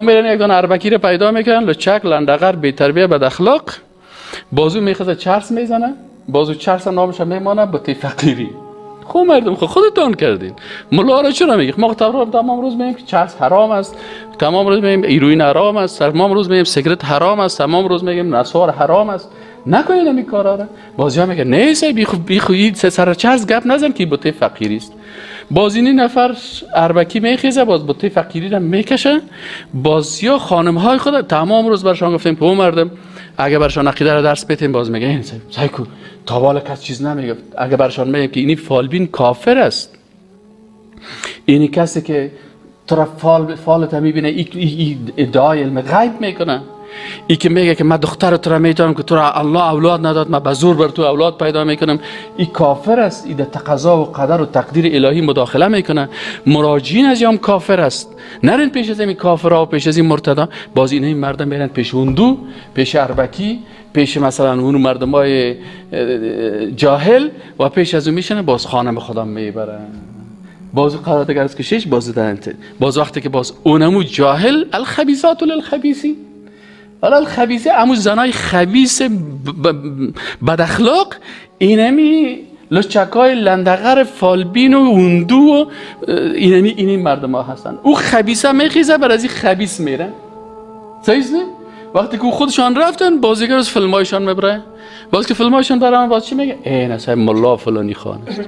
میرن یک دانه اربکی رو پیدا میکنن، لچک، لندغر، بی تربیه، بد اخلاق، بازو میخزه چرس میزنه، بازو چرس نامش میمانه بتی فقیری. خب مردم خودتان کردین. ملا را چرا میگی؟ ما تمام روز میگیم که چرس حرام است، تمام روز میگیم ایروین حرام است، تمام روز میگیم سیگرت حرام است، تمام روز میگیم نسوار حرام است. نکنید این کارا را. بازی ها میگه نه بی خو سر چرس گپ نزن که بتی فقیری است. باز این نفر اربکی میخیزه، باز بتی فقیری را میکشه. باز یا خانم های خود تمام روز برشان گفتیم که مردم اگه برشان عقیده را درس بدیم باز میگه این سایکو تا بالا کس چیز نمیگه. اگه برشان میگیم که اینی فالبین کافر است، اینی کسی که تو فالت میبینه، ای ادعای علم غیب میکنه، ای که میگه که من دختر تو را میتونم که تو را الله اولاد نداد، من به زور بر تو اولاد پیدا میکنم، ای کافر است، ای در تقاضا و قدر و تقدیر الهی مداخله میکنه. مراجعین از یام کافر است، نرین پیش از این کافرها و پیش از این مرتدا. باز اینه این مردم میرن پیش هندو، پیش اربکی، پیش مثلا اون مردمای جاهل و پیش از اون میشنه، باز خانم خدا میبرن، باز قرار دیگر از کشش، باز دهنت، باز وقتی که باز اونمو جاهل الخبیثات للخبیثین، حالا الخبیثه امو زنای خبیث بد اخلاق، اینمی لچکای لندغر فالبین و هندو و اینمی این مردم ها هستن. او خبیثه میخیزه بر از این خبیث میره. صحیح نه؟ وقتی که خودشان رفتن بازیگر از فیلمایشان میبره، باز که فیلمایشان برام باز چی میگه؟ این اصلا ملا فلانی خان است،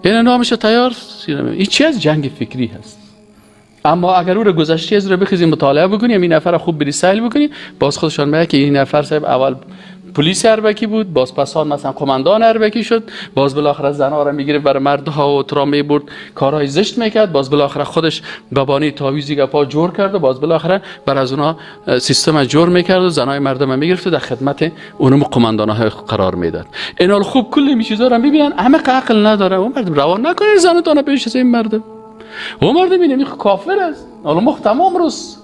این نامش تیار. این چی از جنگ فکری هست. اما اگر او رو گذشته از رو بخیزیم مطالعه بکنیم، این نفر خوب بری سیل بکنیم، باز خودشان میگه که این نفر صاحب اول پلیس اربکی بود، باز پسان مثلا قماندان اربکی شد، باز بالاخره زنها رو میگیره برای مردها و ترا میبرد، کارهای زشت میکرد، باز بالاخره خودش بابانی تعویضی گپا جور کرد و باز بالاخره بر از اونها سیستم جور میکرد و زنای مردم میگرفت و در خدمت اونم قماندان‌ها قرار میداد. اینا خوب کلی می چیزا رو میبینن، همه عقل نداره. اون مردم روان نکنید زنتون پیش از این مردم. او مردم اینه کافر است. حالا ما تمام روز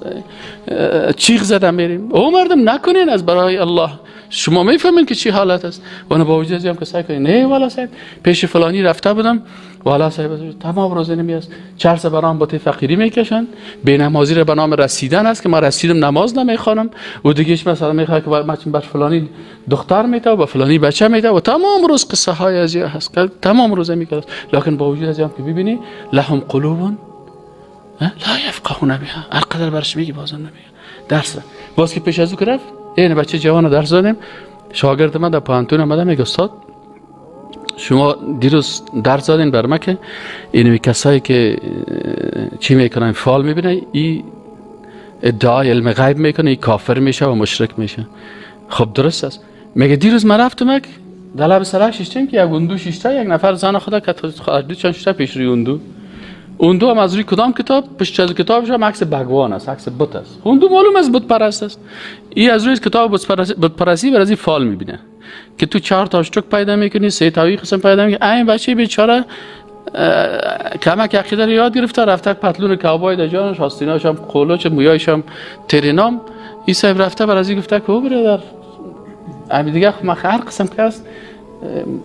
چیغ زدن میریم. او مردم نکنین از برای الله. شما میفهمین که چی حالت است. و انا با وجود از که سعی کنین نه والا صاحب پیش فلانی رفته بودم، والا صاحب تمام روز نمی است چرس برام با فقیری میکشن، به نمازی را به نام رسیدن است که ما رسیدم نماز نمیخوانم، و دیگهش مثلا میخواد که ما بر فلانی دختر میته و با فلانی بچه میته و تمام روز قصه های از هست، تمام روز میکرد. لکن با وجود از که ببینی لهم قلوب لا یفقهون بها، هر قدر برش میگی بازم نمیگه درس. باز که پیش از او که رفت این بچه جوان درس دادیم، شاگرد من در پوهنتون آمده میگه استاد شما دیروز درس دادین بر ما که این کسایی که چی میکنن فال میبینه، این ادعای علم غیب میکنه، این کافر میشه و مشرک میشه. خب درست است. میگه دیروز من رفتم در لب سرک ششتیم که یک هندو ششته، یک نفر زن خدا که دو چند ششته پیش روی هندو، هندو هم از روی کدام کتاب پشت از کتابش هم عکس بگوان است، عکس بت است. هندو معلوم است بت پرست است. این از روی کتاب بت پرستی بر از این فال میبینه که تو 4 تا اشتک پیدا میکنی، 3 تا قسم پیدا میکنی. این بچه بیچاره کمک عقیده رو یاد گرفته، رفته پتلون کاوبای در جانش، آستیناش هم قولوچ، مویایش هم ترینام. این صاحب رفته بر از این گفته که او برادر همین دیگه من هر قسم که است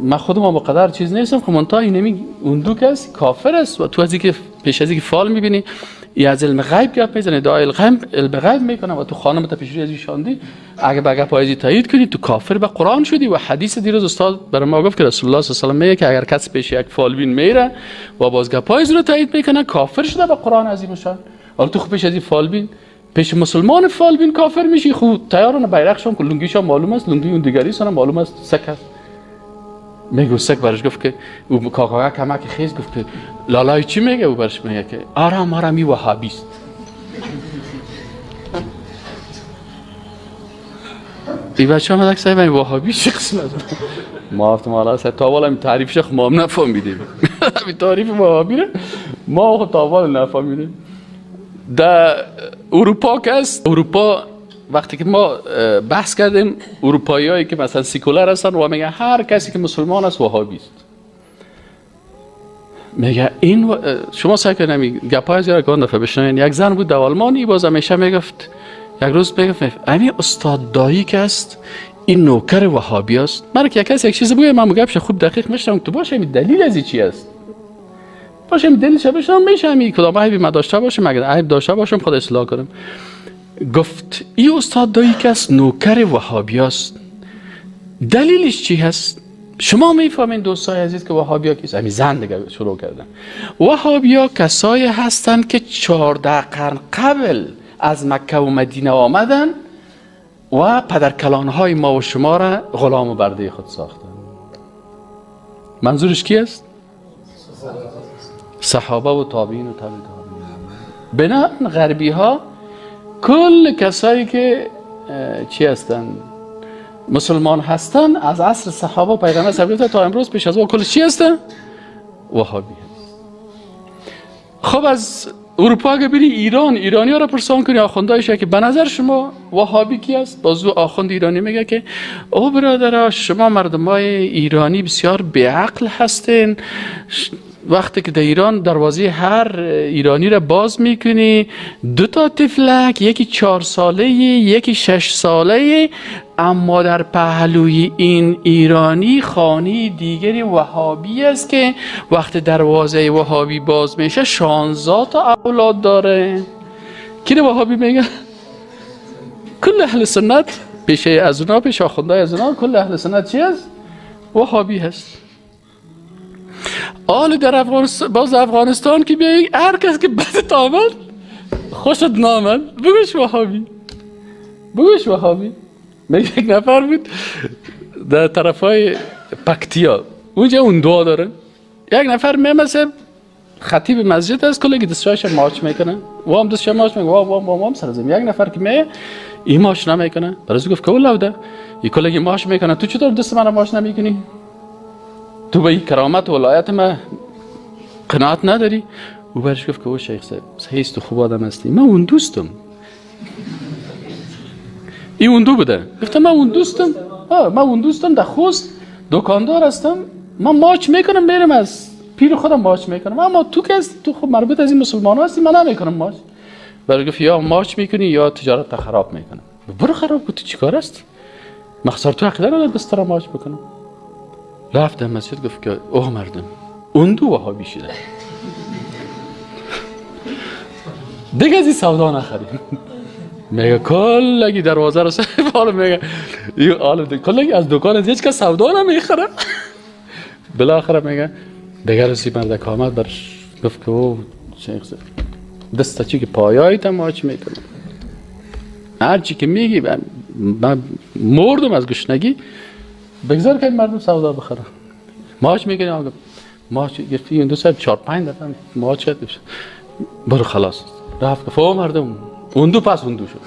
من خودم هم قدر چیز نیستم، خب منتها اینمی هندو که است کافر است و تو از اینکه پیش از اینکه فال میبینی یا از علم غیب گپ میزنه، ادعای علم غیب میکنه و تو خانم تا پیش روی از شاندی، اگه به گپ های تایید کنی تو کافر به قرآن شدی. و حدیث دیروز استاد برای ما گفت که رسول الله صلی الله علیه و میگه که اگر کس پیش یک فالبین میره و باز گپ های رو تایید میکنه کافر شده به قرآن عظیم شان. حالا تو خب پیش از این فالبین پیش مسلمان فالبین کافر میشی، خب تیارن بیرقشون که لنگیشون معلوم است، لنگی اون دیگری سن معلوم است سک است. میگه سک برش گفت که او کاکا کمک خیز گفت که لالای چی میگه؟ او برش میگه که آرام آرامی وهابی است. ای بچه آمد که صاحب وهابی چه قسم است؟ ما گفتم والا صاحب تا حالا تعریفش ما هم نفهمیدیم. همین تعریف وهابی رو ما خب تا حالا نفهمیدیم. در اروپا که است، اروپا وقتی که ما بحث کردیم اروپاییایی که مثلا سیکولر هستن و میگن هر کسی که مسلمان است وهابی است. میگه این شما سعی کنید همین گپای زیاد که دفعه بشنوین. یک زن بود در آلمانی، باز همیشه میگفت، یک روز میگفت همین استاد دایی که است این نوکر وهابی است. من که یک کسی یک چیز بگه من گپش خوب دقیق میشنم تو باشه همین دلیل از چی است، باشه همین دلیلش بشنم میشه همین کدام عیبی من داشته باشم، اگر عیب داشته باشم خود اصلاح کنم. گفت ای استاد دایی که است نوکر وهابی است. دلیلش چی هست؟ شما میفهمین دوستای عزیز که وهابیا کیست؟ همین زن دیگه شروع کردن. وهابیا کسایی هستند که 14 قرن قبل از مکه و مدینه آمدن و پدرکلانهای ما و شما را غلام و برده خود ساختن. منظورش کی است؟ صحابه و تابعین و تابع تابعین. بنابراین غربی ها کل کسایی که چی هستن؟ مسلمان هستن از عصر صحابه پیغمبر صلی تا امروز پیش از او کل چی هستن؟ وهابی هست. خب از اروپا اگه بری ایران، ایرانی ها را پرسان کنی آخوندایش که به نظر شما وهابی کی است؟ باز او آخوند ایرانی میگه که او برادرها شما مردمای ایرانی بسیار بیعقل هستین. وقتی که در ایران دروازه هر ایرانی را باز میکنی دو تا طفلک، یکی 4 ساله یکی 6 ساله، اما در پهلوی این ایرانی خانه دیگری وهابی است که وقتی دروازه وهابی باز میشه 16 تا اولاد داره. کی وهابی میگه؟ کل اهل سنت پیش از اونا، پیش آخوندهای از اونا، کل اهل سنت چی است؟ وهابی هست. آل در افغانستان، باز افغانستان که بیایی هر کس که بدت آمد خوشت نامد بگوش وهابی، بگوش وهابی. میگه یک نفر بود در طرفای پکتیا، اونجا اون دعا داره. یک نفر میمسه خطیب مسجد است، کلی دستش ماچ میکنه، وام دستش ماچ میکنه، وام وام وام سر زمین. یک نفر که می این ماچ نمیکنه، برای گفت که ولوده این کلی ماچ میکنه، تو چطور دست من ماچ نمیکنی؟ تو به این کرامت و ولایت ما قناعت نداری؟ او برش گفت که او شیخ صاحب صحیح تو خوب آدم هستی، من اون دوستم. این اون دو بوده. گفتم من اون دوستم، من اون دوستم در خوست دکاندار هستم، من ماچ میکنم میرم از پیر خودم ماچ میکنم، اما تو که تو خب مربوط از این مسلمان هستی، من نمیکنم ماچ. برای گفت یا ماچ میکنی یا تجارت تا خراب میکنم. برو خراب کن، تو چیکار هستی؟ مخصار تو عقیده نداری بستر ماچ بکنم. رفت در مسجد گفت که اوه مردم اون دو وهابی شده دیگه از این سودا نخریم. میگه کلگی دروازه رو سر میگه کلگی از دکان از هیچ کس سودا نمیخره. بالاخره میگه دیگه رسی مردک آمد برش گفت که او شیخ دست چی که پایایت ماچ میکنه، هر چی که میگی من مردم از گشنگی، بگذار که این مردم سودا بخره. ماچ میکنی آقا ماچ گرفتی این دو ساعت 4-5 دفعه ماچ کرد برو خلاص. رفت گفت او مردم اون دو پس اون دو شد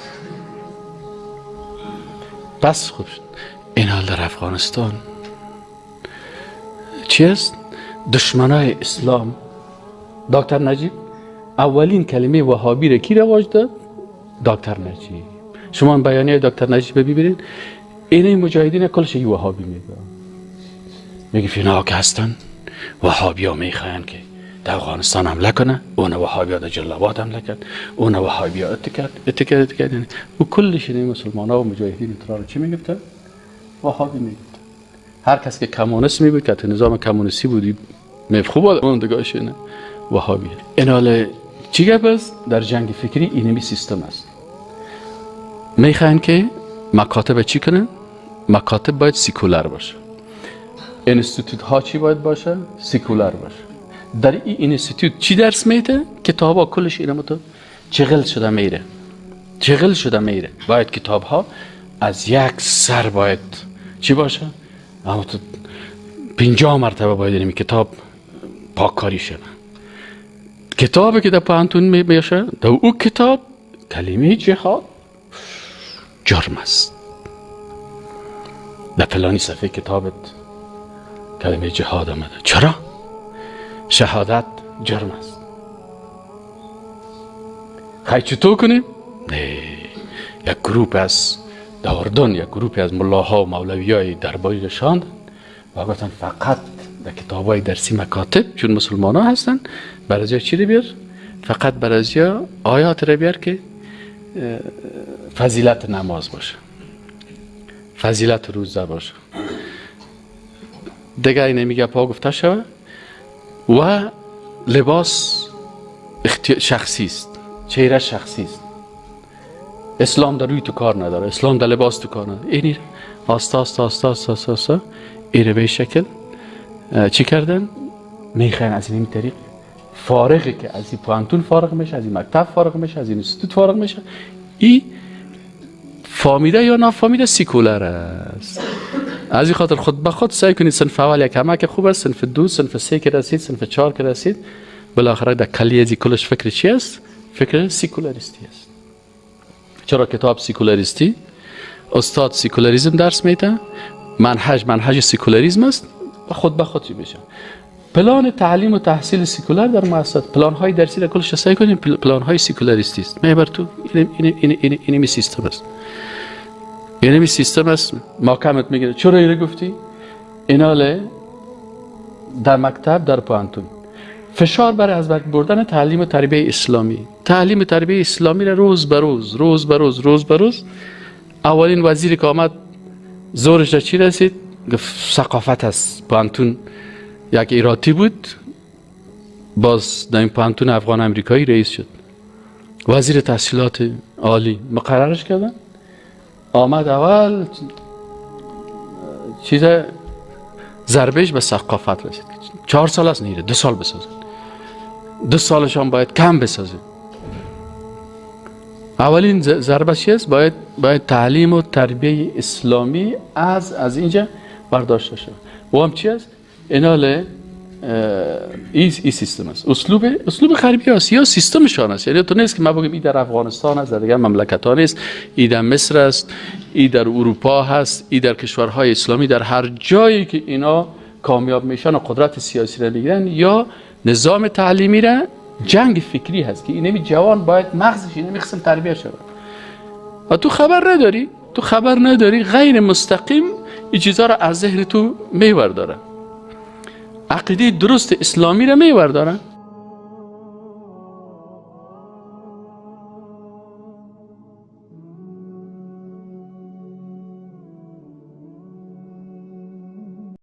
پس خوب شد. این حال در افغانستان چی است؟ دشمنای اسلام. دکتر نجیب اولین کلمه وهابی را کی رواج داد؟ دکتر نجیب. شما بیانیه دکتر نجیب ببینید، اینه مجاهدین کلش یه وهابی میگه. میگه فینا که هستن وهابی ها میخواین که در افغانستان حمله کنه، اون وهابی ها در جلال آباد حمله کرد، اون وهابی ها اتکرد اتکرد. و کلش این مسلمان ها و مجاهدین ترا چی میگفتن؟ وهابی میگفتن. هر کس که کمونیست می بود که تو نظام کمونیستی بودی خوب اون دیگه اینه وهابی. این حال چی گپ است؟ در جنگ فکری اینمی سیستم است. میخواین که مکاتب چی کنن؟ مکاتب باید سیکولار باشه. انستیتوت ها چی باید باشه؟ سیکولار باشه. در این انستیتوت چی درس میده؟ کتاب ها کلش اینم تو چغل شده میره، چغل شده میره. باید کتاب ها از یک سر باید چی باشه؟ اما تو 50 مرتبه باید این کتاب پاککاری شده. کتابی که در پوهنتون میشه در او کتاب کلمه جهاد جرم است. در فلانی صفحه کتابت کلمه جهاد آمده. چرا؟ شهادت جرم است. خیلی چطور کنیم؟ نه، یک گروپ از در اردن یک گروپی از ملاها و مولویای درباری شاند و گفتن فقط در کتابای درسی مکاتب چون مسلمان ها هستن برازیا چی رو بیار؟ فقط برازیا آیات رو بیار که فضیلت نماز باشه، فضیلت روزه باشه، دیگه اینه میگه پا گفته شوه و لباس شخصی است، چهره شخصی است. اسلام در روی تو کار نداره، اسلام در لباس تو کار نداره. اینی آستا آستا آستا آستا آستا آستا ایره به شکل چی کردن؟ میخواین از این طریق فارغه که از این پوهنتون فارغ میشه، از این مکتب فارغ میشه، از این انستیتوت فارغ میشه، این فامیده یا نافامیده سیکولر است. از این خاطر خود به خود سعی کنید صنف اول یک همه که خوب است، صنف دو، صنف سه که رسید، صنف چهار که رسید، بالاخره در کلیه از کلش فکر چی است؟ فکر سیکولاریستی است. چرا کتاب سیکولاریستی، استاد سیکولاریسم درس میده، منهج سیکولاریسم است و خود به خود چی میشه؟ پلان تعلیم و تحصیل سیکولار در مؤسسات، پلان های درسی را کلش سعی کنیم پلان های سیکولاریستی است. می بر تو این این این این این می سیستم است. این می سیستم است. ما کمت میگیره. چرا اینو گفتی؟ ایناله در مکتب، در پوهنتون فشار برای از بین بردن تعلیم و تربیه اسلامی. تعلیم و تربیه اسلامی را روز به روز، روز به روز، روز به روز. اولین وزیری که آمد زورش را چی رسید؟ گفت ثقافت است. پوهنتون یک ایراتی بود، باز در این پوهنتون افغان امریکایی رئیس شد، وزیر تحصیلات عالی مقررش کردن. آمد اول چیز ضربهش به ثقافت رسید. 4 سال است نیره 2 سال بسازن، 2 سالش هم باید کم بسازن. اولین ضربه چی است؟ باید تعلیم و تربیه اسلامی از اینجا برداشته شد. و هم چی است؟ ایناله این سیستم است، اسلوب غربی است یا سیستمشان است. یعنی تو نیست که ما بگیم این در افغانستان است، در دیگر مملکت ها نیست، این در مصر است، این در اروپا هست، این در کشورهای اسلامی، در هر جایی که اینا کامیاب میشن و قدرت سیاسی را میگیرن یا نظام تعلیمی را، جنگ فکری هست که اینمی جوان باید مغزش اینمی قسم تربیت شود و تو خبر نداری، تو خبر نداری، غیر مستقیم این چیزها را از ذهن تو میورداره، عقیده درست اسلامی را میورداره.